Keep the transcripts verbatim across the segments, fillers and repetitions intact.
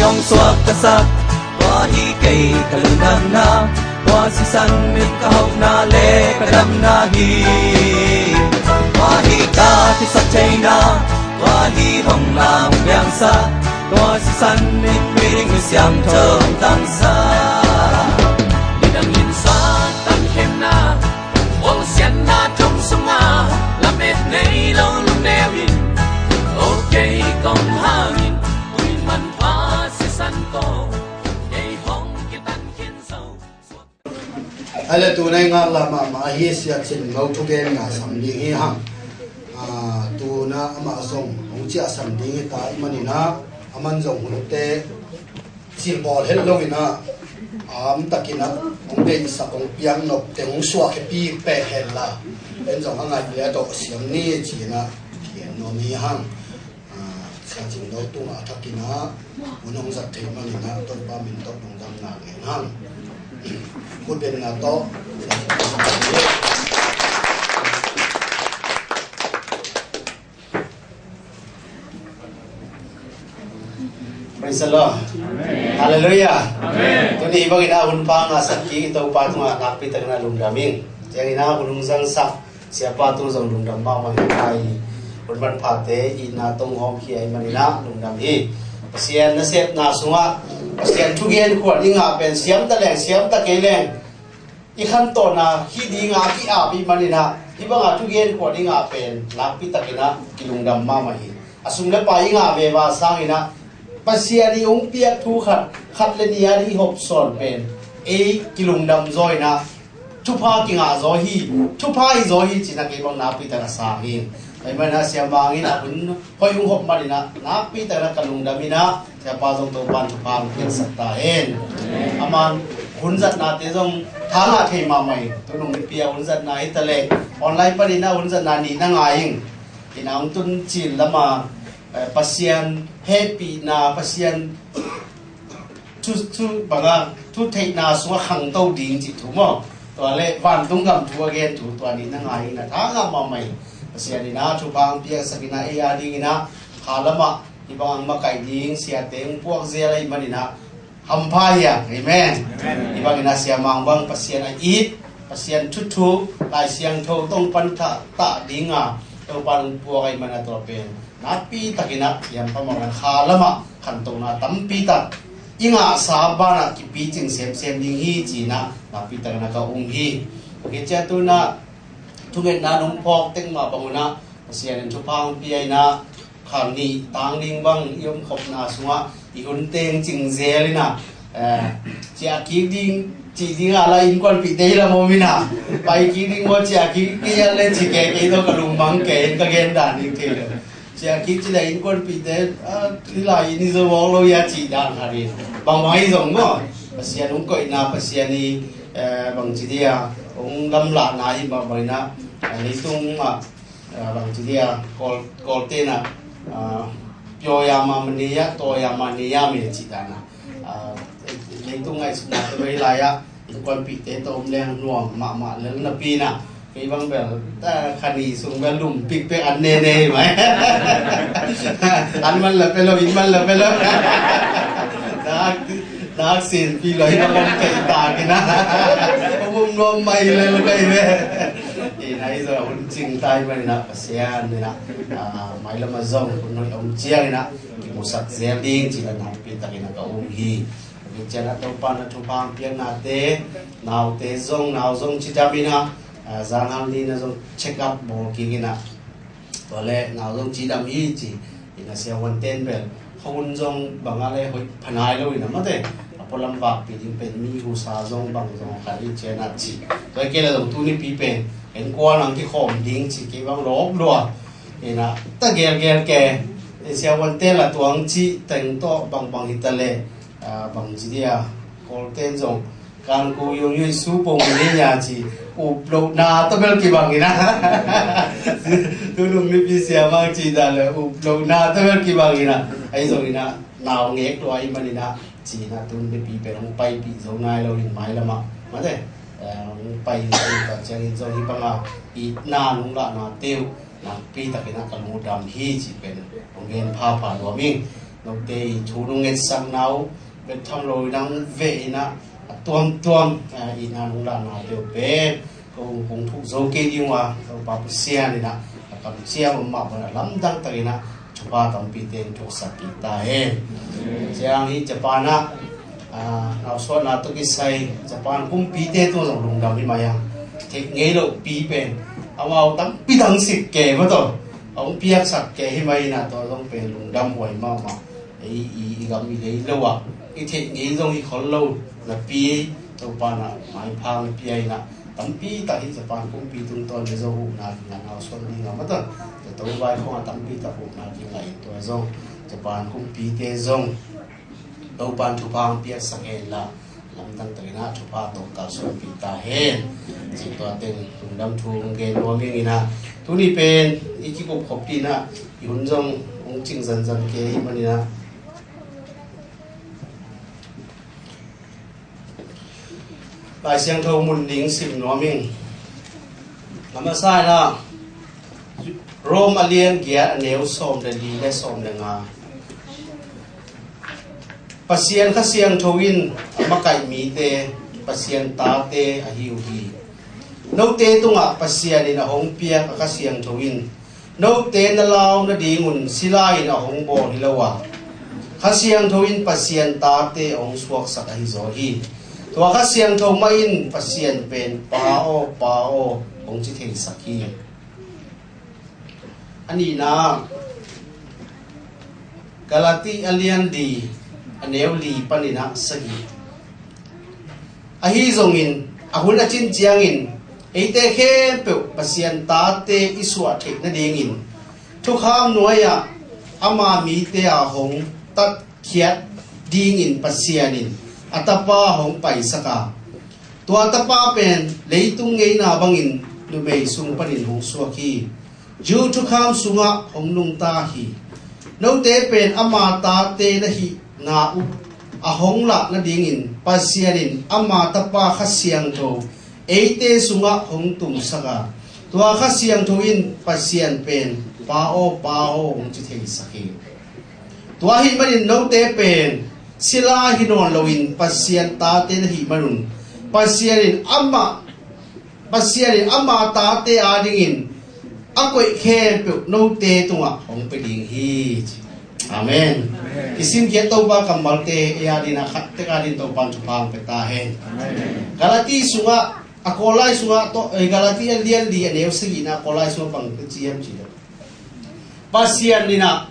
Hong suak ka sak, tua hi kei ka lungdamna, tua sisan in ka hopna le ka damna hi. Tua hi ka kisap theihna, tua hi hong lam piangsak, tua sisan in miding misiangtho hong tangsak. Midang insa tangkhenna, hong sianna thong sunga, lamet nei lo lungneu in, o kei kong hangin, ui manpha sisan ko, kei hong kitan khin zo. Ai le, tu nei ngak la mahmah hi, Sia Cin Ngo thugen nga sam ding hi hang. Ah, tu na amah zong hong ciah sam ding hi ta, i manin ah, aman zong hunte cilbawl het lo in ah, a amtakin ah hong deihsak, hong piak nop teng hong suak hi pi pek hen la, en zong a ngaih le a dawh siam ni ci-in ah, kian nuam hi hang. Ah, Sia Cin Ngo tungah a thakin ah hun hong zat theih manin ah Topa min tawh lungdamna ngen hang. Khut beng na tawh. Praise the Lord. Amen. Hallelujah. Amen. Tuni bangin ah hun pha ngahsak kik i Topa tungah nakpi takin ah lungdam ing. Ciangin ah hun hong zangsak Siapa tung zong lungdam mahmah hi. Hun manphate itna tong hawm hi ahih manin ah lungdam hi. Pasian nasepna sungah Pasian thugen khuan i ngah pen siam ta leng siam ta kei leng i khantohna hi ding a ki-ap i hih manin ah hih banga thugen khuan i ngah pen nakpi takin ah kilungdam mahmah hi. A sum le pai i ngah veve sangin ah Pasian i hong piak thu khat, khat le nih a ding i hawm sawn pen ei kilungdam zaw in ah thupha kingah zaw hi, thupha hi zaw hi ci-in ah kei bang nakpi takin a sang hi. Ahih manin ah Sia Mang in ah hun hoih hong hawm manin ah nakpi takin ah ka lungdam in ah, Siapa zong Topa'n thupha hong piaksak ta hen. Aman hun zatnate zong tha ngah thei mahmah hi. Tunung mipi a hun zatna hi ta leh online panin ah hun zatna nih na ngai ing. Inn ah hong tun cil lam a, eh, Pasian hehpihna, Pasian thu, thu banga, thu theihna sungah khangto ding cih thu maw? Tua le vantung gam thu a gen thu, tua nih na ngai in ah tha ngah mahmah hi. Pasian in ah thupha hong piaksak in ah ei a dingin ah kha lamah hih bang hong makaih ding siate hong puak zel ahih manin ah hampha hi a. Amen. Amen. Hih bangin ah Sia Mang bang Pasian a it, Pasian thuthu, Lai Siangtho tawh pan thah ta ding a Topa'n hong puak ahih manin ah tua pen nakpi takin ah lianpa mawh in kha lamah khantohna tampi tak i ngahsa banah kipicing semsem ding hi ci-in ah nakpi takin ah ka um hi. Ka kician tu-in ah thungetna nong phawk teng mah bang un ah Pasian in thupha hong pia in ah kha nih tang ding bang i omkhopna sungah i hun teng cing zel in ah, eh, ciah kik ding cih ding a la innkuanpihte hi lam om in ah, pai kik ding maw, ciah kik kei a le ci kei, kei tawh ka lungmang kei in ka gen dan ding thei lo. Ciah kik ci le innkuanpihte, ah, hih lai inn hi zo mawk lo hi a cih dan khat hi. Bangbang ahi zong maw, Pasian hong koihna, Pasian i, eh, bangci dia hong lamlahna hi bangbang in ah, eh, leitung ah, ah, bangci dia Kawl, Kawlte'n ah, ah, pyaw ya ma ma ne ya, taw ya ma ne ya me cih dan ah, ah, leitung ngaihsutna tawh hih lai ah innkuanpihte tawh om leng nuam mahmah lel napi in ah, kei bang bel, ah, kha nih sung bel lum pikpek an nene hi mai. An man la pe lo, inn man la pe lo. Nak, nak sin pi lo hi bang om kei ta kei na. Om om nuam mai lel kei ve. Inn ah i zong hun cing ta ahih manin ah Pasian in ah, ah, mailam ah zong hun hoih om ciangin ah kimusak zel ding ci-in ah nakpi takin ah ka um hi. Ka kician ah Topa'n ah thupha hong piaknate, naute zong, nau zong cidam in ah, ah, zanhal ni-in ah zong check up bawl kik in ah, tua le nau zong cidam hi ci-in ah Sia Huante'n bel kha hun zong bang a le hoih pha nai lo in ah mate, a pualam vakpih ding pen mi husa zong bang zong khat hi ci-in ah ci. Tua hi kei leh zong tuni pi pen en kuan ang kikhawm ding ci kei bang lawp lua in ah ta gelgel ke. Sia Huante'n la tuang cih teng tawh bangbang hi ta leh, ah, bangci dia Kawlte'n zong kan ku yung yui su pong ni nya ci, up lohna tawh bel kibang in ah. Tunung mipi Sia Mang cih dan le up lohna tawh bel kibang in ah. Ahi zongin ah nau ngek lua ahih manin ah ci-in ah tun mipi pen hong paipih zo nai lo in mailam ah mate, eh, hong pai zo ta ciangin zong hih banga itna nong lahnate uh nakpi takin ah ka lungdam hi cih pen hong gen phapha nuam ing. Note i thu nong ngetsakna uh bek tham lo in nang veh in ah, a tuamtuam, ah, i na nong lahna peuh pen ko hong thuk zo kei ding uh a, Topa Pasian in ah a kamciam om mah bangin a lamdang takin ah thupha tampite in thuksak kik ta hen. Ciang hi Japan ah, ah, nausuahna tawh kisai Japan kumpite tungah zong lungdam hi mai a, theih ngei loh pi pen amau tampi dang sik ke maw, tua hong piaksak ke hi mai in ah, tua zong pen lungdam huai mahmah. Ei i, i gam i lei lo ah i theih ngei zong hi khol lo napi, Topa in ah maipha hong pia in ah, tampi tak hi Japan kumpi tungtawn le zong huhna kingah, nausuah ding a mata, tua tua vai khong ah tampi tak huhna kingah in, tua zong Japan kumpite zong Topa in thupha hong piaksak hen la, lamdang takin ah thupha tawh kalsuanpih ta hen. Cih tua teng lungdam thu hong gen nuam ing in ah, tuni pen i kikup khop ding in ah i hun zong hong cing zanzan kei ahih manin ah Lai Siangtho mun ding sim nuam ing. A masa in ah Rom a lian giat, a neu sawm le li le sawm le nga. Pasian Kha Siangtho in a makaih mite Pasian tate ahi uh hi. Note tungah Pasian in a hong piak a Kha Siangtho in note na lau nadingun sila in a hong bawl hi lo a, Kha Siangtho in Pasian tate a hong suaksak ahi zaw hi. Tua Kha Siangtho mah in Pasian pen Pa aw, Pa aw, hong ci theisak hi. A nihna, Galati a lian li, a neu li panin ah sagih. Ahi zongin a hun a cin ciangin eite khempeuh Pasian tate i suah theih nadingin thukham nuai-ah ama mite a hong tatkhiat dingin Pasian in a Tapa hong paisak a, tua Tapa pen leitung ngeina bangin numei sung panin hong suak hi. Jew thukham sungah hong nungta hi. Note pen ama tate na hihna uh a hong lah nadingin Pasian in ama Tapa Kha Siangtho eite sungah hong tumsak a, tua Kha Siangtho in Pasian pen Pa aw, Pa aw, hong ci theisak hi. Tua ahih manin note pen sila hi nawn loin Pasian tate na hih manun Pasian in amah Pasian in ama tate adingin a koih khempeuh note tungah hong pia ding hi. Amen. Amen. Kisimkhiat Topa kammalte ei adingin a khat tek adingin Topa in thupha hong pia ta hen. Amen. Galati sungah, a Kawlai sungah tawh, eh, Galati a lian li a neu sagihna, a Kawlai sungah bang ci hiam cih leh, Pasian in ah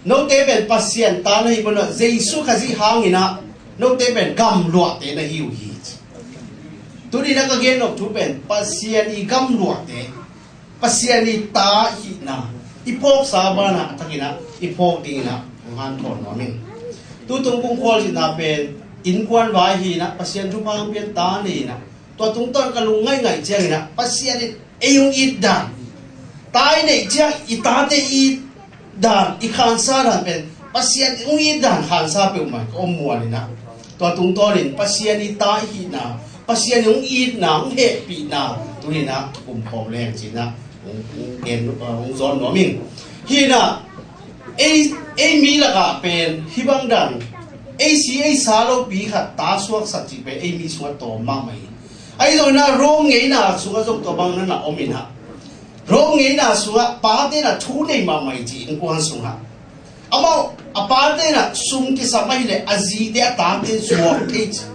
note pen Pasian ta na hih manun ah Jesu Khazih hangin ah note pen gamluahte na hi uh hi. Tuni-in ah ka gen nop thu pen Pasian i gamluahte, Pasian i ta i hihna i phawksa banah a takin ah i phawk dingin ah hong hanthawn nuam ing. Tutung kong khualzinna pen innkuan vai hi-in ah Pasian thupha hong pian ta nei-in ah, tua tungtawn ka lung ngaingai ciangin ah Pasian in ei hong it dan, ta i neih ciang i tate i it dan, i khansa dan pen Pasian hong it dan khansa peuhmah ka om muan in ah, tua tungtawnin Pasian i ta i hihna, Pasian hong itna, hong hehpihna tuni-in ah kikum khawm leng ci-in ah hong, hong gen, hong zawn nuam ing. Hi-in ah ei, ei mi lakah pen hih bang dan ei si ei sa lopi khat ta suaksak cih pen ei mi sungah tawm mahmah hi. Ahi zongin ah Rom ngeina sungah zong tua bang na na om in ah, Rom ngeina sungah pate in ah thu nei mahmah hi ci, innkuan sungah. Amau a pate in ah sum kisam ahih leh a zite a tate zuak thei ci.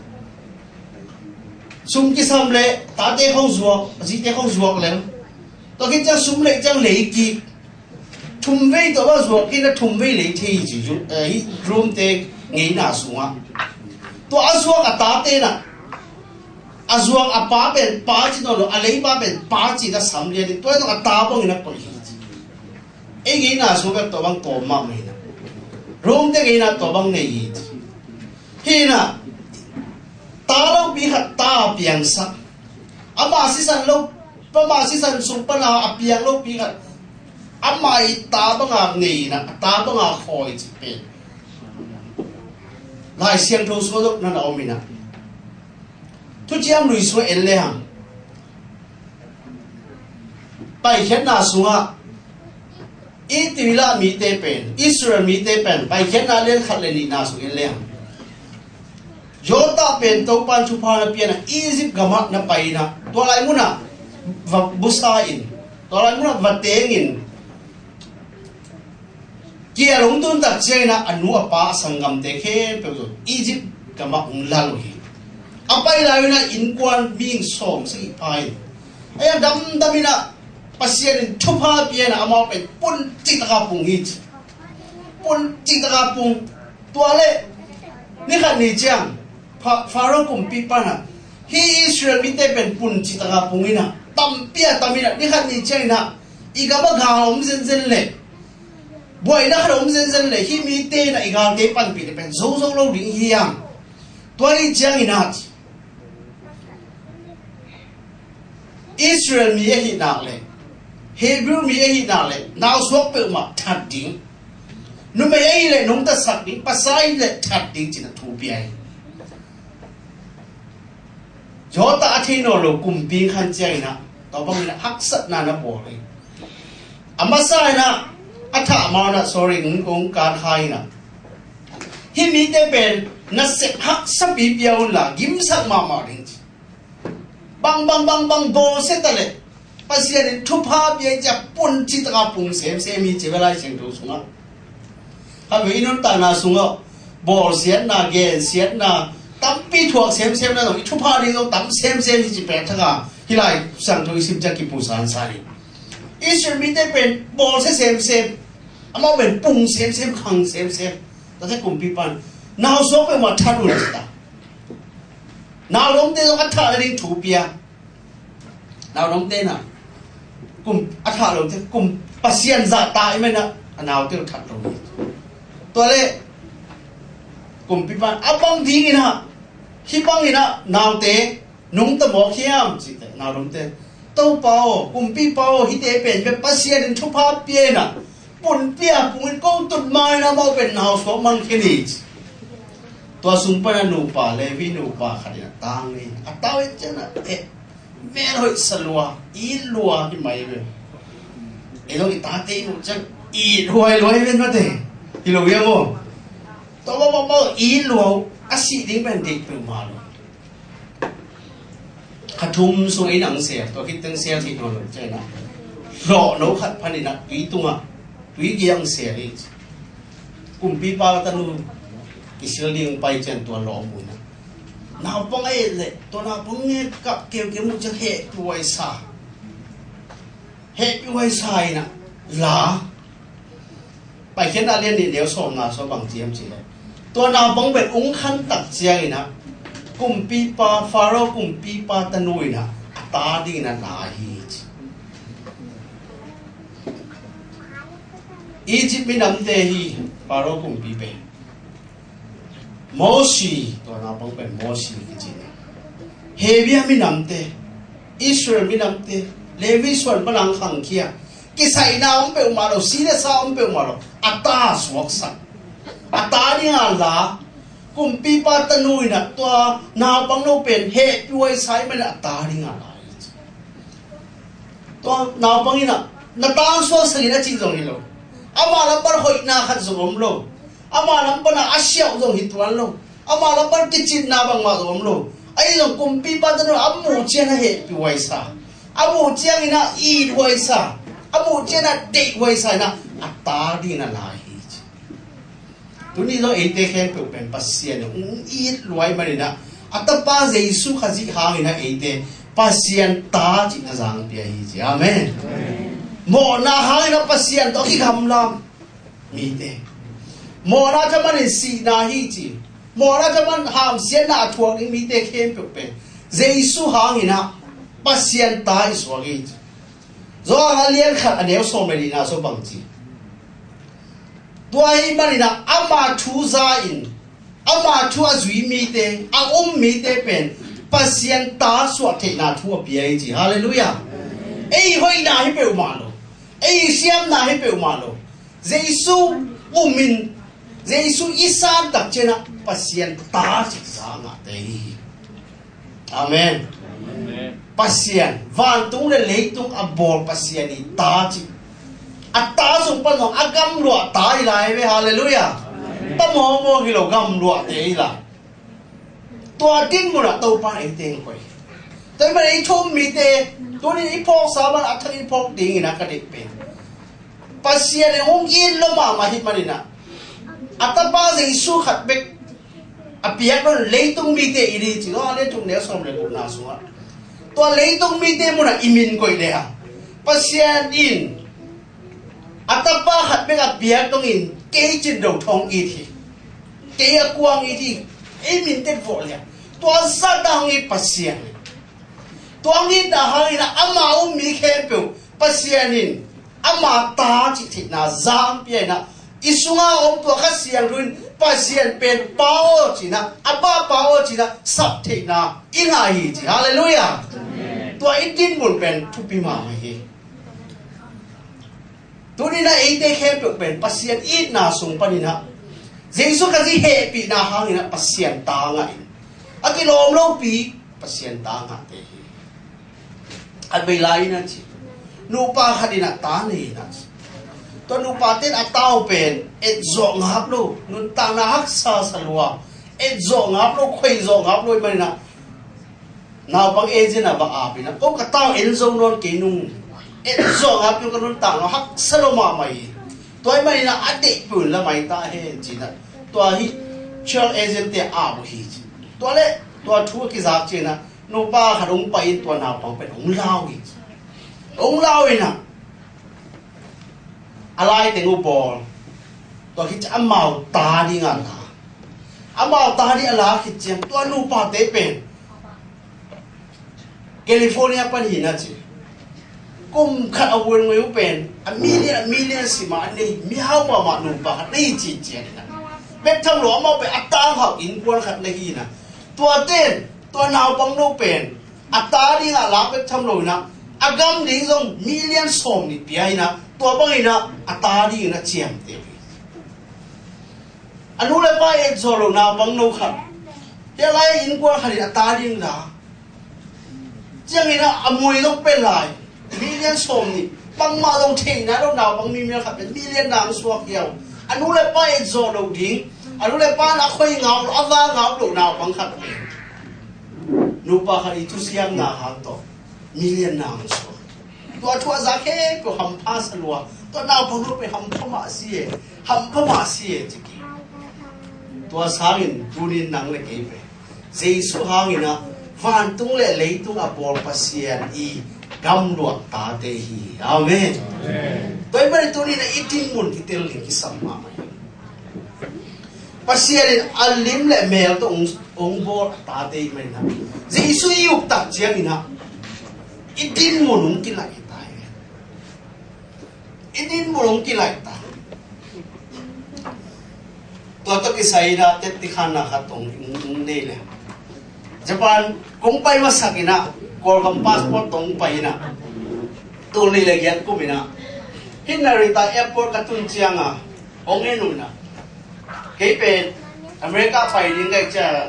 Sum kisam leh tate khong zuak, a zite khong zuak leng. Tua khit ciang sum lei ciang lei kik. Thumvei tua bang zuak kik in ah thumvei lei thei ci, eh, Rom te ngeina sungah. Tua a zuak a tate in ah, a zuak a pa pen pa ci nawn lo, a leipa pen pa ci-in a sam lian in, tua in a ta bangin a koih hi ci. Ei ngeina sung bek tua bang tawm mahmah hi-in ah, Rom te ngeina tua bang nei hi ci. Hi-in ah ta lopi khat ta a piangsak, ama sisan lo, ama sisan sung pan a piang lopi khat ama i ta banga nei-in ah, a ta banga khawi cih pen Lai Siangtho sungah zong na na om in ah. Thuciam Lui sungah en lehang, Paikhiatna sungah Itila mite pen, Israel mite pen, Paikhiatna lian khat le nihna sungin leng, Josef pen Topan thupha na pia-in ah Egypt gamah na pai-in ah, tua lai munah va busa-in, tua lai munah va tengin, kial hong tun tak ciangin ah a nu a pa a sanggamte khempeuh zong Egypt gamah hong lal uh hi. A pai lai-in ah innkuan mihing sawm sagih pha-in, a damdam in ah Pasian in thupha pia-in ah amau pen pun cihtak a pung hi ci. Pun cihtak a pung. Tua leh ni khat ni ciang Fa-, Faro kumpipa in ah, hih Israel mite pen pun cihtak a pung in ah, tampi a tam in ah, ni khat ni ciangin ah i gamah gal om zenzen leh, buaina khat om zenzen leh, hih mite in ah i galte panpih leh pen zozo lo ding hi hang. Tua ni ciangin ah Israel mi ahih nak leh, Hebrew mi ahih nak leh, nausuak peuhmah that ding. Numei ahih leh nungtasak ding, pasal ahih leh that ding ci-in ah thu pia hi. Josef a thei nawn lo kumpi khan ciangin ah, tua bangin ah haksatna na bawl hi. A masa in ah, a thah ma-in ah, sorry, hong, hong kan kha in ah, hih mite pen nasep haksa pipi a un la, gimsak mahmah ding ci. Bang, bang, bang, bang, bawlsia ta leh, Pasian in thupha pia-in ci-a pun cihtak a pung semsem hi ci ve Lai Siangtho sungah. Kha ve i nuntakna sungah, bawlsiatna, gensiatna, tampi thuak semsem na zong, i thupha ding zong tam semsem hi ci pen thak a, hih Lai Siangtho i sim ciang kipusan sa hi. Israel mite pen bawlsia semsem, amau pen pung semsem, khang semsem. Tua ciang kumpipa in, nausuak peuhmah that un ci ta. Naudongte zong a thah nading thu pia. Naudongte in ah, kum, a thah lote, kum, Pasian zahtak ahih manin ah, a naute uh that lo hi. Tua leh, kumpipa in, a bang dingin ah, hih bangin ah, naute, nungta mawk hiam, ci teh, naudongte, Topa aw, kumpipa aw, hihte pen bek Pasian in thupha pia-in ah, pun pia, pungin ko tut ma-in ah amau pen nausuak mang khin hi ci. Tua sung pan a nupa, Levi nupa khat in a tang hi. A tau hi ciang a, eh, mel hoih sa lua, it lua hi mai ve. Ei zong i tate i muh ciang it huai lua hi ven mate. Hi lo hiam aw? Tua mah mah mah it lua, a sih ding pen deih peuhmah lo. Kha thum sung ei nang sel, tua khit teng sel thei nawn lo ciang a, hlawhno khat phan in a, tui tungah, tui kiang sel hi. Kumpipa tanu kisil ding pai ciang tua lawh mu in a, naupang a et leh tua naupang nge kap keukeu mu ciang hehpih huai sa. Hehpih huai sa in a, la. Paikhiatna lian nih neu sawmna sung bang ci hiam cih leh, tua naupang pen ung khan tak ciang in a, kumpipa, Faro kumpipa tanu in a, a ta dingin a la hi ci. Egypt minamte hi, Faro kumpi pen. Mosi, tua naupang pen Mosi kici hi. Hebru minamte, Israel minamte, Levi suan pan a khangkhia, kisaihna om peuhmah lo, si le sa om peuhmah lo, a ta suaksak. A ta dingin a la, kumpipa tanu in a tua naupang lo pen hehpih huai sa ahih manin a ta dingin a la hi ci. Tua naupang in a, na ta suaksak in a cih zong hi lo. Ama lam pan hoihna khat zong om lo. Ama lam pan a a siauh zong hi tuan lo. Ama lam pan kicinna bangmah zong om lo. Ahi zong kumpipa tanu a muh ciang a hehpih huai sa. A muh ciangin a it huai sa. A muh ciang a deih huai sa in a, a ta dingin a la hi ci. Tuni zong eite khempeuh pen Pasian in hong it lua ahih manin a, a tapa Jesu Khazih hangin a eite Pasian ta cih na zang pia hi ci. Amen. Mawhna hangin a Pasian tawh kigamla mite. Mawhna thaman in sihna hi ci. Mawhna thaman hamsiatna a thuak ding mite khempeuh pen Jesu hangin a Pasian ta i suak hi ci. Johan a lian khat a neu sawm le nihna sung bang ci. Tua ahih manin a ama thu za-in, ama thu a zui mite, a um mite pen Pasian ta suah theihna thu a pia hi ci. Halleluiah. Ei hoihna hi peuhmah lo. Ei siamna hi peuhmah lo. Jesu umin, Jesu i san tak ciang a Pasian ta cih za ngahte hi. Amen. Amen. Pasian, vantung le leitung a bawl Pasian i ta cih. A ta pan zong a gamluah ta hi lai ve, halleluiah. Ta mawngmawng hi lo, gamluahte hi lai. Tua dinmun ah Topa in eite hong koih. Tua ahih manin i thu-um mite, tuni-in i phawksa bang a thak i phawk dingin ah ka deih pen, Pasian in hong it lua mahmah ahih manin ah, a Tapa Jesu khat bek a piak lo-in leitung mite i it hi ci, Johan a lian thum neu sawm le gukna sungah. Tua leitung mite munah i min koih leh ah, Pasian in a Tapa khat bek a piak dongin kei Cin Do Thang hong it hi. Kei a kuang it hi. Ei min teh vawh lian. Tua zah a hong it Pasian. Tua hong itna hangin ah ama um mi khempeuh Pasian in ama ta cih theihna zang pia in ah, i sunga om tua Kha Siangtho in Pasian pen Pa aw ci-in ah, Abba Pa aw ci-in ah sap theihna i ngah hi ci. Halleluiah. Tua i dinmun pen thupi mahmah hi. Tuni-in ah eite khempeuh pen Pasian itna sung panin ah Jesu Khazih hehpihna hangin ah Pasian ta ngah in, a kilawm lopi Pasian ta ngahte hi. A bei lai-in ah ci, nupa khat in ah ta nei in ah ci. Tua nupate in a ta uh pen etzawh ngap lo, nuntakna haksa sa lua, etzawh ngap lo, khoihzawh ngap lo ahih manin ah naupang agent ah va ap in ah, ko ka ta uh en zo nawn kei nung, etzawh ngap lo, ka nuntakna haksa lo mahmah hi. Tua ahih manin ah a deih peuh in la mai ta hen ci-in ah, tua hih travel agent-te a ap uh hi ci. Tua leh tua thu a kizak ciangin ah nupa khat hong pai in tua naupang pen hong la uh hi ci. Hong la uh in ah a lai teng uh bawl. Tua khit ciang amau ta ding a la. Amau ta ding a la khit ciang tua nupate pen California pan hi in ah ci, kum khat a vuan ngei uh pen a million, a million sim a nei, mihau mahmah nupa khat na hi ci ciang in ah, bek tham lo amau pen a tangkhau innkuan khat na hi in ah, tuate in tua naupang no pen a ta ding a lak bek tham lo in ah, a gam ding zong million sawm nih pia in ah, tua bangin ah a ta dingin a ciamteh uh hi. A nu le pa etzawh lo naupang no khat, hih lai innkuan khat in a ta ding la. Ciangin ah a mui zong pia lai, million sawm nih. Bangmah zong thei nai lo naupang mimial khat pen million na hong suak hi uh. A nu le pa etzawh lo ding, a nu le pa in a khoih ngap lo, a va ngap lo naupang khat pen nupa khat i thusiamna hang tawh million na hong suak. Tua thu a zak khempeuh hampha sa lua. Tua naupang no pen hampha mah si e, hampha mah si e ci hi. Tua sangin tuni-in nang le kei pen Jesu hangin ah vantung le leitung a bawl Pasian i gamluah tate hi. Amen. Tua ahih manin tuni-in ah i dinmun kitel ding kisam mahmah hi. Pasian in a lim le mel tawh hong, hong bawl a tate ahih manin ah, Jesu i up tak ciangin ah i dinmun hong kilaih ta hi. I dinmun hong kilaih ta. Tua tawh kisai in ah tettikhanna khat hong, hong nei le, Japan kong pai masak in ah, Kawlgam passport tawh hong pai in ah, tul nih le giat kum in ah, hih Narita Airport ka tun ciang a, hong en uh in ah, kei pen America pai ding ka hih ciang a,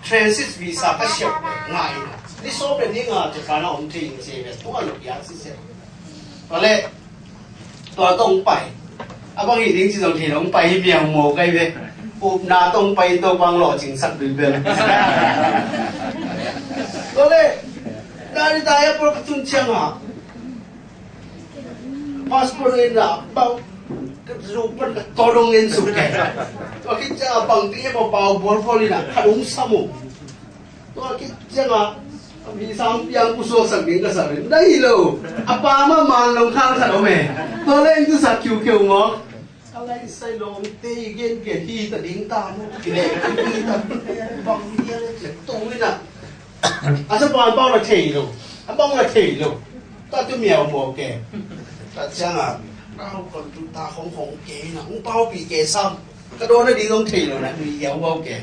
transit visa ka siam ngah in ah, ni sawm le ni nga Japan ah om thei ing ci ve, tua lo piak siseh. Tua leh tua tawh hong pai. A bang hi ding ci zong thei lo, hong pai hi, miang maw kai ve. Upna tawh hong pai in Topa'n lawhcingsak bilbel. Tua leh Narita Airport ka tun ciang a, passport in a bang ka zuk pan ka tawh dong en suk kei. Tua khit ciang a bang ding e maw, pau bualbual in a khat hong sam uh. Tua khit ciang a, a visa hong piang pusuaksak ding ka sa pen, na hi lo. A pa mah man long khang khat om e. Tua leh hong tusak khiukheu maw. A lai sai lawmte i genpian hi ta ding ta maw. Kileh hi ta. Bang hi a le tu in a. A Japan pau la thei lo. A bang la thei lo. Tua tu miau maw ke. Tua ciang a, pau kon tu ta khong khong ke in a. Hong paupih ke sam. Ka dawn a ding zong thei lo na. Nui hiau maw ke.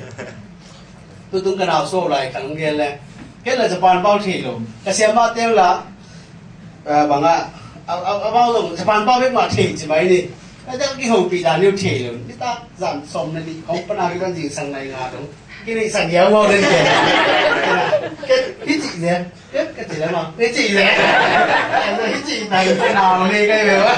Tutung ka nau so lai ka hong gen leh, kei la Japan pau thei lo. Ka siamahte la, ah, bang a, a, a, amau zong Japan pau bek mah thei ci mai ni. Ka dang kihopih dan ni uh thei lo. Nitak zan sawm na nih khong pan a kipan zingsang nai nga dong. Kineihsan hiau maw den ke. Kei, hih cih zen. Kei ka cih leh mah. Hih cih zen. Hih cih nai ka nau ni kai ve mah.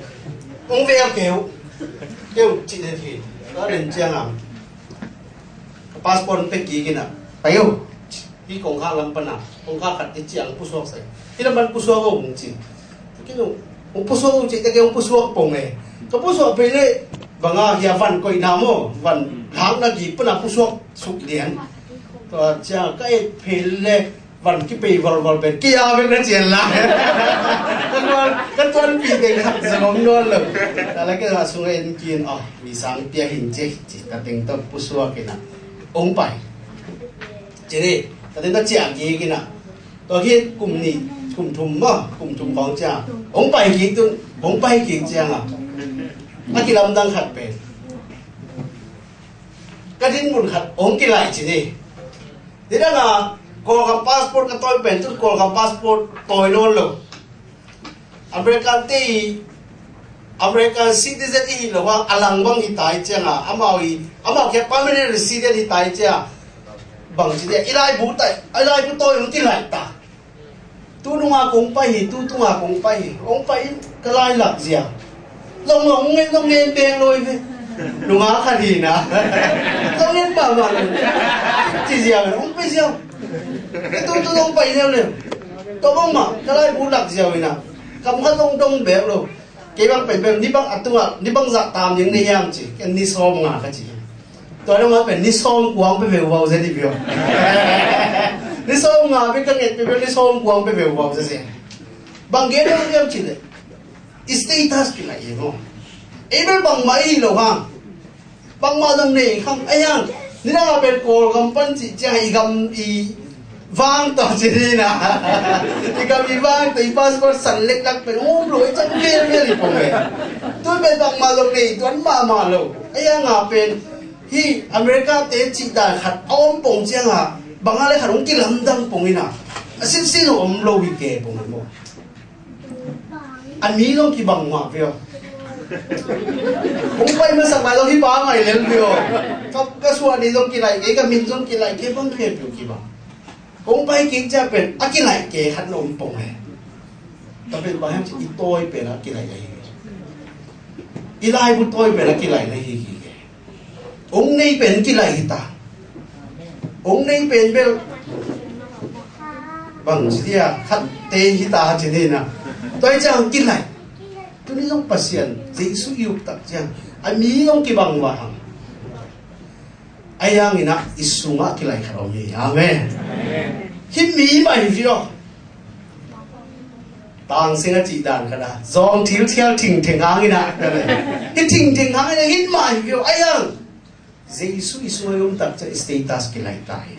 Hong vel kei uh. Kei uh cih den hi. Ka den ciang a, ka passport hong pia kik in a, pai uh. Hih kongkhak lam pan a, kongkhak khat i ciang pusuak sai. Hih lam pan pusuak uh hong ci. Kei uh, hong pusuak uh cih teh kei hong pusuak pong e. Ka pusuak phei leh bang a, hia van koihna maw, van lakna gik pan a pusuak suk lian. Tua ciang ka et phei leh van kipei valval pen kei a bek na cian lai. Ka tuan, ka tuanpih teng khat zong om nawn lo. Tua leh kei a sung en kik in, ah, mi sang pia hi ing ci, ci, ka teng tawh pusuak in a, hong pai. Ci ni, ka teng tawh ciah kik in a. Tua khit kum nih, kum thum maw, kum thum khawng ciang hong pai kik, tu hong pai kik ciang a, a kilamdang khat pen, ka dinmun khat hong kilaih ci ni. Nidang a Kawlgam passport ka tawi pen, tu Kawlgam passport tawi nawn lo. American te i, American citizen i hi lo a, a lang bang hi tai ciang a, amau i, amau kia permanent resident hi tai ciang a, bang ci dia, i laibu tai, i laibu tawi hong kilaih ta. Tu nung a kong pai hi, tu tung a kong pai hi. Hong pai in ka lai lak zia. Zong hong ngen, zong ngen beng lo hi ve. Nung a khat hi na. Zong ngen mahmah lo. Ci zia, hong pai zia. Kei tu, tu zong pai leuleu. Tua bang mah, ka laibu lak zia hi na. Kam khat zong dong bek lo. Kei bang pen pen, ni bang a tung a, ni bang zah tam ding na hiam ci. Kei ni sawm nga ka ci. Tua dong a pen ni sawm kua hong pia ve uh vau zia ni pio. Ni sawm nga pen ka nget pen pen ni sawm kua hong pia ve uh vau zia zia. Bang gen hong hiam ci leh, i status kilaih e maw. Ei bel bangmah i hi lo hang. Bangmah zong nei khang a hiang. Nidang a pen Kawlgam pan cih ciang i gam i vang tawh ci ni na. I gam i vang tawh i passport san leklak pen um lo i cam vialvial i pong e. Tu pen bangmah zong nei tuan mahmah lo. A hiang a pen hih America te cih dan khat a om pong ciang a, bang a le khat hong kilamdang pong in a, a sinsin om lo hi ke pong in maw. A mi zong kibang mah ve aw. Kong pai masak lai zong hih pa ngai lel ve aw. Ka, ka suah ni zong kilaih kei, ka min zong kilaih kei, bang khempeuh kibang. Kong pai kik ciang pen a kilaih kei khat na om pong e. Tua pen bang hiam cih i tawi pen a kilaih ahi ve. I laibu tawi pen a kilaih na hi hi ke. Hong nei pen kilaih hi ta. Hong nei pen bel bang ci dia, khatte hi ta ci ni na. Tua hi ciang kilaih. Tuni zong Pasian Jesu i up tak ciang a mi zong kibang mah hang. A hiang in a i sungah kilaih khat om hi. Amen. Hih mi mah hi viau. Tang Sing a cih dan khat a, zawng thil thial thingtheng hang in a, hih thingtheng hang in a, hih mah hi viau. A hiang Jesu i sungah i om tak ciang i status kilaih ta hi.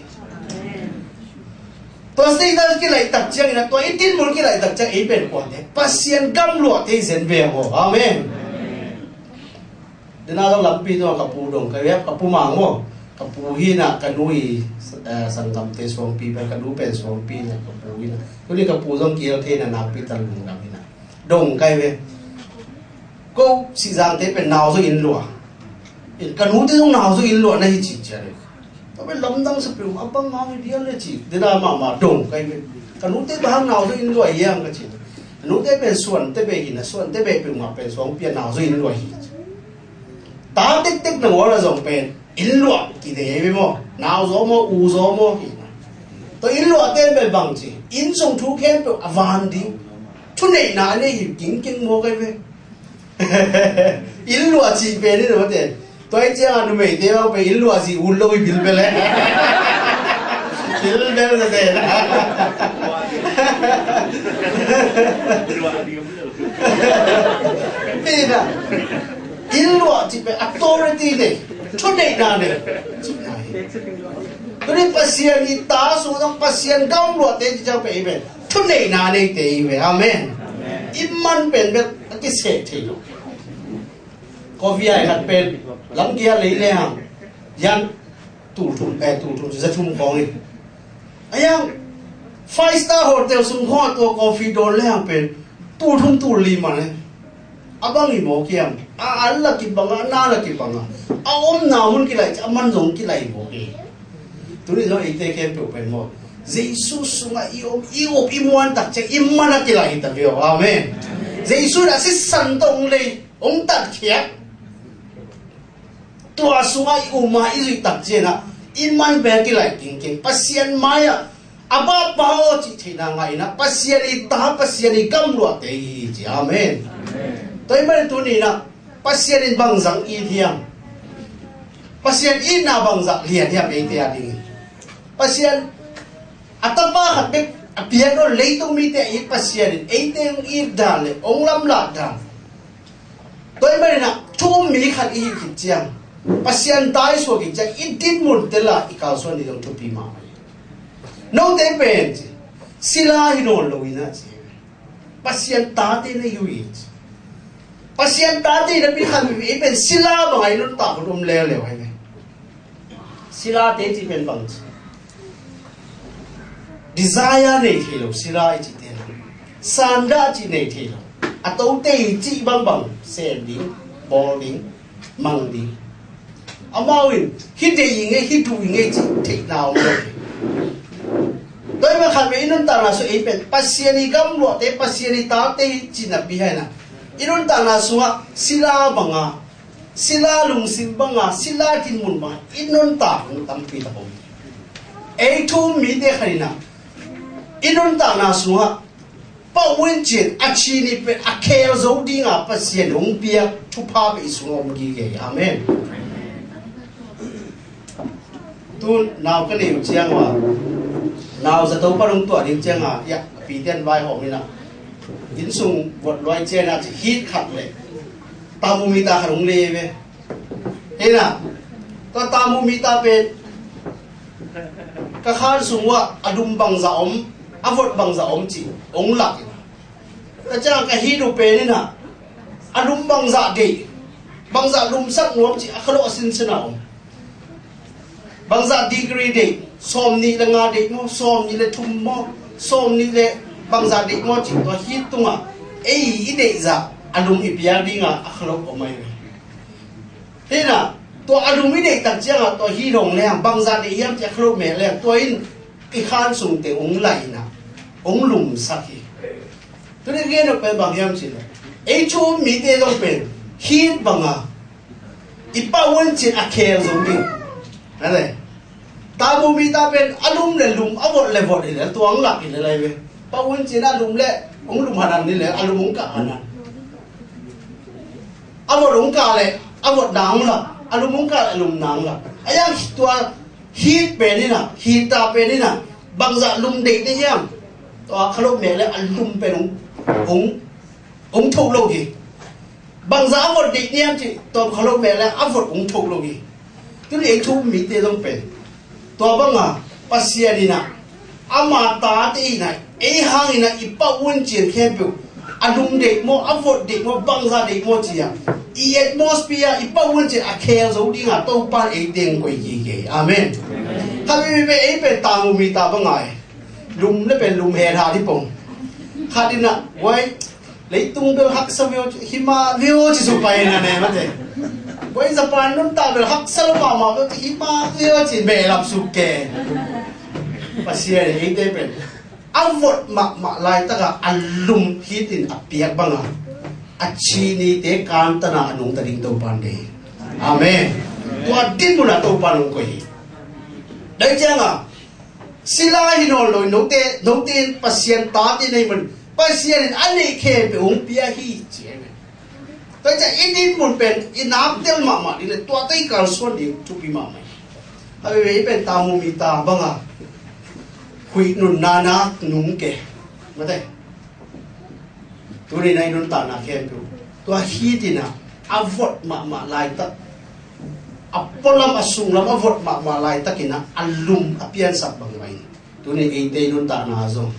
Tua status kilaih tak ciang in a, tua i dinmun kilaih tak ciang ei pen kuate, Pasian gam luahte i zen ve aw. Amen. Dena zong lampi tungah ka pu dong ka hiap, ka pu mang maw. Ka pu hi na, ka nu i, eh, sanggamte suangpi pen, ka nu pen suangpi na, ka pu hi na. Tuni ka pu zong kihel thei na, nakpi tak lungdam hi na. Dong ka hi ve. Ko Sihzangte pen nau zong inn lua. Ka nute zong nau zong inn lua na hi ci cia le. Tua pen lamdang sa peuh a bang ngai dia le ci. Dena mahmah dong ka hi ve. Ka nute bang hang nau zong inn lua hiam ka ci. Ka nute pen suante beh hi na, suante beh peuhmah pen suangpi a nau zong inn lua hi. Ta tektek nangawn a zong pen inn luah kidei ve maw, nau zaw maw, u zaw maw hi na. Tua inn luahte pen bang ci, inn sung thu khempeuh a van ding thuneihna a nei hi kingking maw ka hi ve. Inn luah cih pen hi na mate. Tua hi ciang a numeite bang pen inn luah cih ut lo hi bilbel e. Bilbel na te na. Hi na. Inn luah cih pen authority nei, thuneihna nei. Tuni Pasian i ta sung zong Pasian gam luahte ci ciang pen i pen thuneihna neite i ve. Amen. I man pen bek a kiseh thei lo. Coffee ai khat pen lamkia lei le hang yan tul thum, eh, tul thum, za thum khawng in. A yang five star hotel sung khawng a tua coffee dawn le hang pen tul thum tul li man e. A bang i mawk hiam? A an la kibang a, a na la kibang a. A omna mun kilaih ciang a man zong kilaih mawk hi. Tuni zong eite khempeuh pen maw, Jesu sungah i om, i up, i muan tak ciang i man a kilaih hi ta ve aw. Amen. Jesu in a sisan tawh hong lei, hong tatkhiat. Tua sungah i um a i zuih tak ciangin ah i man pen a kilaih kingking. Pasian mai-ah a pa, Pa aw cih theihna ngah in ah Pasian i ta, Pasian i gamluahte i hi hi ci. Amen. Tua ahih manin tuni in ah Pasian in bangzah it hiam? Pasian itna bangzah lian hiam eite a dingin? Pasian a tapa khat bek a piak lo, leitung mite a it Pasian in eite hong it dan le hong lamlah dan. Tua ahih manin ah thu um mi khat i hih khit ciang, Pasian ta i suak khit ciang i dinmun tel a i kalsuan ding zong thupi mahmah hi. Note pen ci, sila hi nawn lo in ah ci, Pasian tate na hi uh hi ci. Pasian tate na pi khat mi pen sila bang a i nuntak hun um leuleu hi ve. Silate cih pen bang ci, desire nei thei lo sila i cihte na. Sandah cih nei thei lo. A tote i cih bangbang sem ding, bawl ding, mang ding. Amau in hih deih i ngei, hih duh i ngei cih theihna om lo. Tua ahih manin khatvei i nuntakna sung ei pen Pasian i gamluahte, Pasian i tate hi cih napi hi in ah i nuntakna sungah sila banga, sila lungsim banga, sila dinmun banga i nuntak hun tampi tak om. Ei thu um mite khat in ah i nuntakna sungah Pa Win Cin a cin i pen a khel zo dinga Pasian hong piak thupha pen i sungah om gige hi. Amen. Tun nau ka nei uh ciang uh a, nau zato pan hong tuah ding ciang a, ya, a pite an vaihawm in ah, inn sung vot luai ciang a ci, hit khat le thermometer khat hong lei ve. Hi in ah, tua thermometer pen ka khan sung uh ah a lum bangzah om, a vot bangzah om ci hong lak in ah, ka ciang ka hit uh pen in ah a lum bangzah deih, bangzah lumsak nuam ci a khalawh a sinsen a om. Bangzah degree deih, sawmnih le nga deih maw, sawmnih le thum maw, sawmnih le bangzah deih maw ci, tua hit tungah ei i deih zah a lum i piak dinga a khalawh om ahi ve. Hi in ah, tua a lum i deih tak ciangah tua hit hong leng, bangzah deih hiam ci a khalawh mek leng, tua in i khan sung teng hong laih in ah hong lumsak hi. Tuni gen uh pen bang hiam cih leh, ei thu um mite zong pen hit banga i Pa Win Cin a khel zo ding. A le, thermometer pen a lum le lum, a vot le vot hi le tua hong lak hi le lai ve. Pa Win Cin a lum le hong lum hanan hi le a lum hong kah hanan. A vot hong kah le a votna hong lak, a lum hong kah le a lumna hong lak. A yang tua hit pen in ah, hit ta pen in ah, bangzah lum deih na hiam? Tua khalawh mek le a lum pen hong, hong, hong thoh lo hi. Bangzah a vot deih na hiam ci, tua khalawh mek le a vot hong thoh lo hi. Tuni ei thu um mite zong pen tua banga Pasian in ah ama tate in ah ei hangin ah i Pa Win Cin khempeuh a lum deih maw, a vot deih maw, bangzah deih maw ci-a i atmosphere i Pa Win Cin a khel zo dinga Topa in ei teng koih gige. Amen. Khat veve ei pen thermometer banga e. Lum le pen lum he tha dih pong. Khat in ah, wai, leitung bel haksa veu ci, hima veu ci su pai na ne mate. Boi Japan nuntak bel haksa lo mahmah veu ci, hima veu ci, behlap suk ke. Pasian in eite pen a vot mahmah laitaka a lum hit in a piak banga a cin ite kantana a nungta ding Topa in deih. Amen. Tua dinmun a Topa in hong koih hi. Dai cianga sila hi nawn lo in note, note in Pasian tate na hih man, Pasian in a neih khempeuh hong pia hi ci hi. Tua ciang i dinmun pen i naktel mahmah ding le tua tawh i kalsuan ding thupi mahmah hi. A veve i pen thermometer banga huih nunna nak nung ke. Mate. Tuni na i nuntakna khempeuh tua hit in ah a vot mahmah laitak, a pualam a sunglam a vot mahmah laitakin ah a lum a piansak bangmah in, tuni eite i nuntakna zong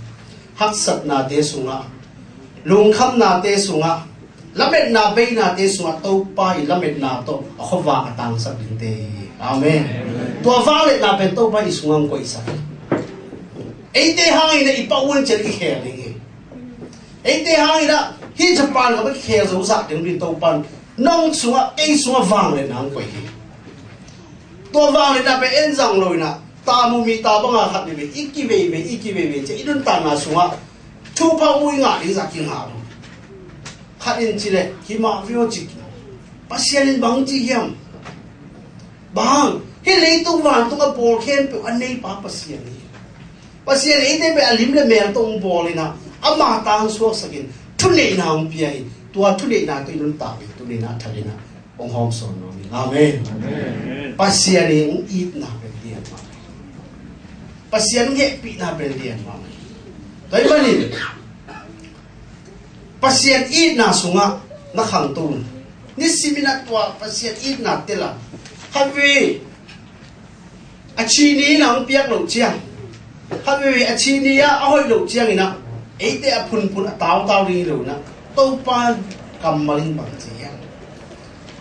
haksatnate sungah, lungkhamnate sungah, lametna beinate sungah Topa i lametna tawh a khuavak a tangsak dingte hi. Amen. Tua vangliatna pen Topa i sungah hong koihsak hi. Eite hangin ah i Pa Win Cin i khel ding hi. Eite hangin ah hih Japan gam a kikhel zo zah ding ding Topa in nong sungah, kei sungah vangliatna hong koih hi. Tua vangliatna pen en zang lo in ah, ta mu mi ta banga khat veivei i kiveivei, i kiveivei ciah i nuntakna sungah thupha mu i ngah ding zah kingah lo. Khat in ci leh, hi mah viau cik. Pasian in bang ci hiam? Bang, hih leitung vantung a pawl khempeuh a neipa Pasian hi. Pasian eite pen a lim le mel tawh hong bawl in ah, ama tang suaksakin thuneihna hong pia hi. Tua thuneihna tawh i nuntak hi, tuni in ah a thak in ah hong hawmsawn nuam hi. Amen. Amen. Pasian in hong itna pen lian mah. Pasian hong hehpihna pen lian mah. Tua ahih manin Pasian itna sungah na khangto un. Nisimin ah tua Pasian itna tel a, khat vei a chih ni in ah hong piak loh ciang, khat vei a chih ni ah a hoih loh ciangin ah, eite a phunphun a tautau ding hi lo in ah, Topa kammal in bang ci hiam?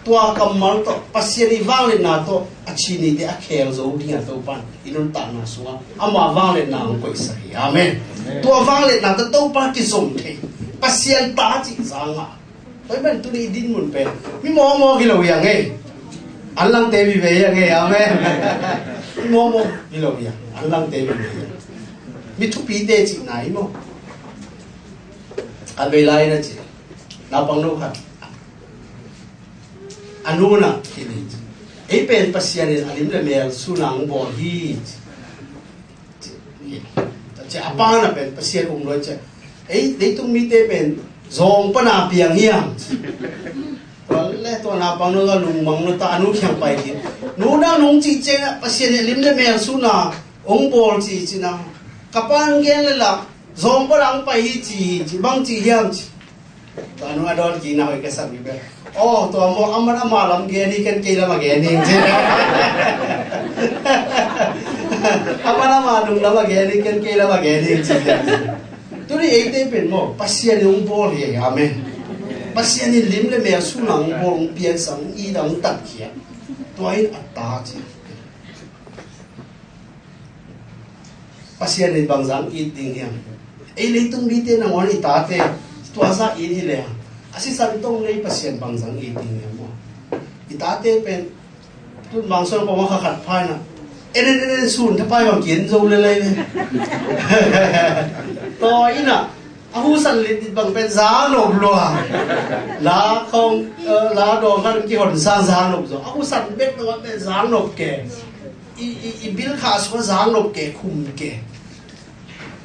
Tua kammal tawh, Pasian i vangliatna tawh a chih nite a khel zo ding a, Topa in i nuntakna sungah ama vangliatna hong koihsak hi. Amen. Amen. Tua vangliatna tawh Topa kizom thei, Pasian ta cih zang a. Tua ahih manin tuni i dinmun pen mi mawkmawk hi lo hi hang ei. An langte vive hi hang ei. Amen. Mi mawkmawk hi lo hi hang. An langte vive hi hang. Mi thupite cihna hi maw. Khat vei lai in ah ci, naupangno khat, a nu in ah hih ni ci, ei pen Pasian in a lim le mel sun a hong bawl hi ci. Ci, ci, a pa in ah pen Pasian um lo ci. Ei, leitung mite pen zawng pan a piang hi hang ci. Tua leh tua naupangno a lungmang lo ta, a nu kiang pai khin. Nu, nang nong cih ciangin ah Pasian in a lim le mel sun a hong bawl ci, ci in ah, ka pa in gen leh lah zawng pan a hong pai hi ci hi ci, bang ci hiam ci. Tua nu a dawn kikna hoih ka sak hi ve. Aw, tua maw, aman ama lam gen hi, ken kei lam a gen hi ci. Aman ama nung lam a gen hi, ken kei lam a gen hi ci. Tuni eite pen maw, Pasian in hong bawl hi. Amen. Pasian in lim le mel sun a hong bawl, hong piansak, hong it a, hong tatkhia. Tua in a ta ci. Pasian in bangzah hong it ding hiam? Ei leitung mite nangawn i tate tua zah it hi leh, a sisan tong lei Pasian bangzah hong it ding hiam maw? I tate pen tun bangsuan pawng a kha khat pha in ah, en en en en, sun thapai bang ki-en zo lel lei. Tua in ah a husan litlit bang pen zang nop lua. La khawng, eh, la dawng khat kihon sang zang nop zaw. A husan bek nangawn pen zang nop kei. I, i, i bil khah sungah zang nop kei, khum kei.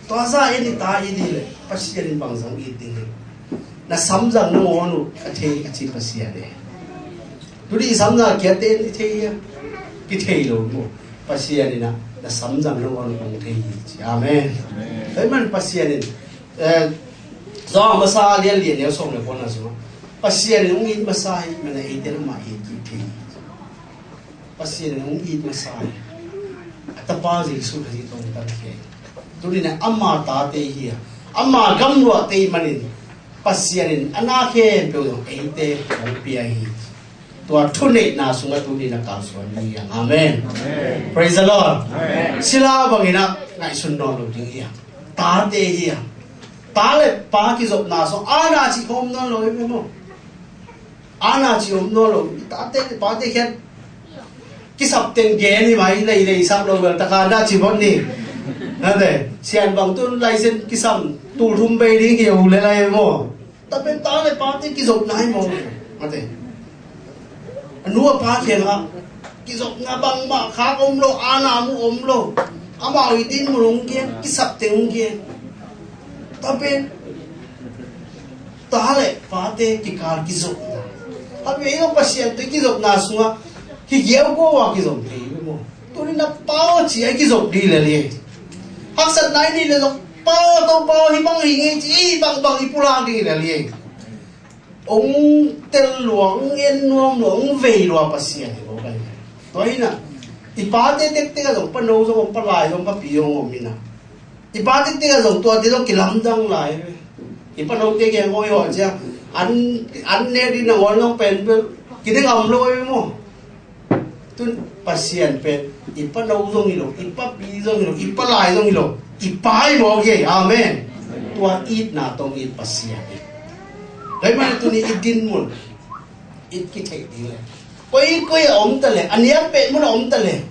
Tua zah in i ta it hi leh Pasian in bangzah hong it ding hiam? Na samzang nangawn uh ka thei, a ci Pasian e. Tuni i samzang kiate in i thei hiam? Kithei lo maw. Pasian in ah na samzang nangawn uh hong thei hi ci. Amen. Amen. Tua ahih man Pasian in, eh, Johan masa lian li a neu sawm le kuana sungah, Pasian in hong it masa ahih manin eite in amah it kik thei hi. Pasian in hong it masa hi. A tapa Jesu Khazih tawh hong tatkhia hi. Tuni in ah ama tate hi a, ama gamluahte ahih manin Pasian in a na khempeuh zong eite hong pia hi. Tua thuneihna sungah tuni in ah kalsuan ding hi hang. Amen. Amen. Praise the Lord. Amen. Sila bangin ah ngaihsun nawn lo ding hi hang. Tate hi hang. Ta le pa kizopna sung a na cih khawm nawn lo hi ve maw. A na ci om nawn lo, i tate, i pate khiat kisap teng gen hi mai, leilei sak lo bel taka na ci bawt ni. Nate, sian bang tun laisen kisam tul thum bei ding hi uh le lai maw. Tua pen ta le pate kizopna hi maw. Nate. A nu a pa kiangah kizopna bangmah khak om lo, a na mu om lo. Amau i dinmun hong gen, kisap teng hong gen. Tua pen ta le pate kikal kizopna. A vei lo Pasian tawh i kizopna sungah kigiau ko a kizop thei hi maw. Tuni na pa aw ci a i kizop ding lel hi. Haksatna i neih le zong pa aw, Topa aw, hih bang hi ngei ci i bangbang i pulak ding lel hi. Hong tel lua, hong en nuam lua, hong vei lua Pasian hi maw. Tua hi na, i pate tektek ah zong pano zong om, palai zong, papi zong om hi na. I pa tektek ah zong tuate zong kilamdang lai ve. I panote kiang hoih hawl ciang an, an ne ding nangawn zong pen bel kiding om lo ve maw. Tun Pasian pen i pano zong hi lo, i papi zong hi lo, i palai zong hi lo, i pa hi mawk hi. Amen. Tua itna tawh i Pasian hi. Tua ahih manin tuni i dinmun i kitheih ding le Koikoi a om ta leh, a niam pet mun a om ta leh,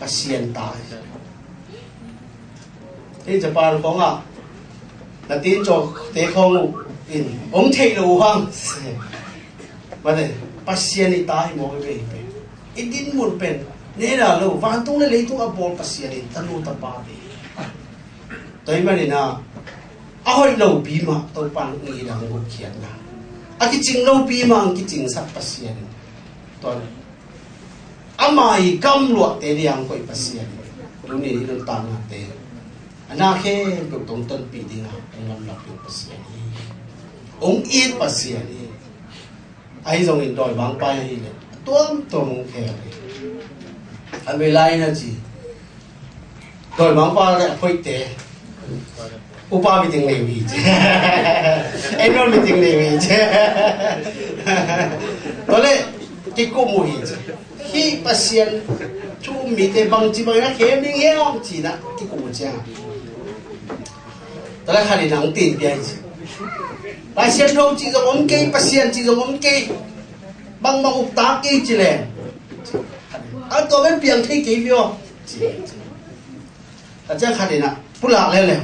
Pasian ta hi. Hih Japan khawngah na tin cawkte khawng uh in hong theih lo uh hang. Mate, Pasian i ta hi maw, i vei pen, i dinmun pen nena lo, vantung le leitung a bawl Pasian in tanu tapa ve. Tua ahih manin ah, a hoih lopi mah Topa in i dang gupkhiatna, a kicing lopi mah hong kicingsak Pasian in, tua ama i gamluahte ding a hong koih Pasian in, tuni i nuntaknate a na khempeuh tawh tonpih ding a hong gamlak ding Pasian hi. Hong it Pasian hi. Ahi zongin dawimangpa in ahih leh tuamtuam hong khel hi. A vei lai na ci, dawimangpa le a khoihte upa meeting nei uh hi ci. Annual meeting nei uh hi ci. Tua leh kikum uh hi ci. Hih Pasian thu um mite bangci bangin a khem ding hiam ci-in ah kikum uh ciangah, tua leh khat in ah hong tin pia hi ci. Lai Siangtho cih zong om kei, Pasian cih zong om kei, bangmah uk ta kei ci leng, a tua pen piang thei kei viau ci. Tua ciang khat in ah pulak leuleu,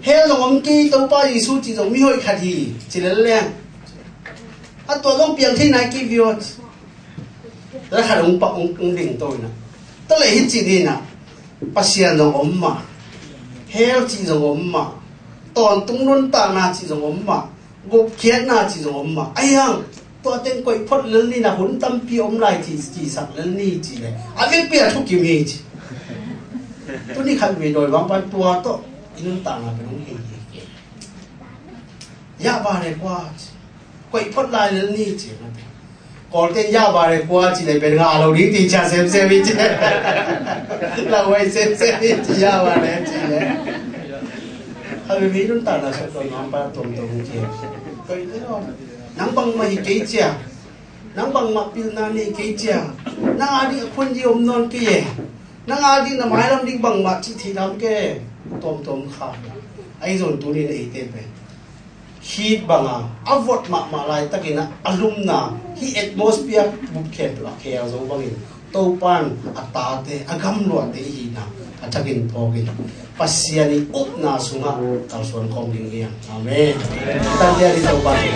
hell zong om kei, Topa Jesu cih zong mihoih khat hi ci leuleu, a tua zong piang thei nai kei viau ci. Tua leh khat hong pak, hong, hong dingto in ah, tua leh hih ci ni in ah, Pasian zong om mah, hell cih zong om mah, tawntung nuntakna cih zong om mah, gupkhiatna cih zong om mah. Ahi hang tua teng koih phot lel ni in ah, hun tampi om lai ci, cisak lel ni ci leh a vekpi a thukim hi ci. Tuni khat vei dawimangpa in tua tawh i nuntakna pen hong hei hi. Yahweh le kua ci, koih phot lai lel ni ci. Kawlte'n Yahweh le kua ci leh pen ngah lo ding ti cia semsem hi ci. Lauhuai semsem hi ci, Yahweh le ci leh. Khat vei mi nuntakna sung dawimangpa tuamtuam ci. Koih te lo, nang bangmah hi kei cia, nang bangmah pilna nei kei cia, nang a ding a khun ding om nawn kei e, nang a ding na mailam ding bangmah cih theih lam kei e. Tuamtuam kha. Ahi zong tuni in eite pen hih banga a vot mahmah laitakin ah a lumna, hih atmosphere bup khempeuh a khel zo bangin Topa in a tate, a gamluahte i hihna a thakin phawkin Pasian i upna sungah kalsuan khawm ding hi hang. Amen. Tan dia di Topa in.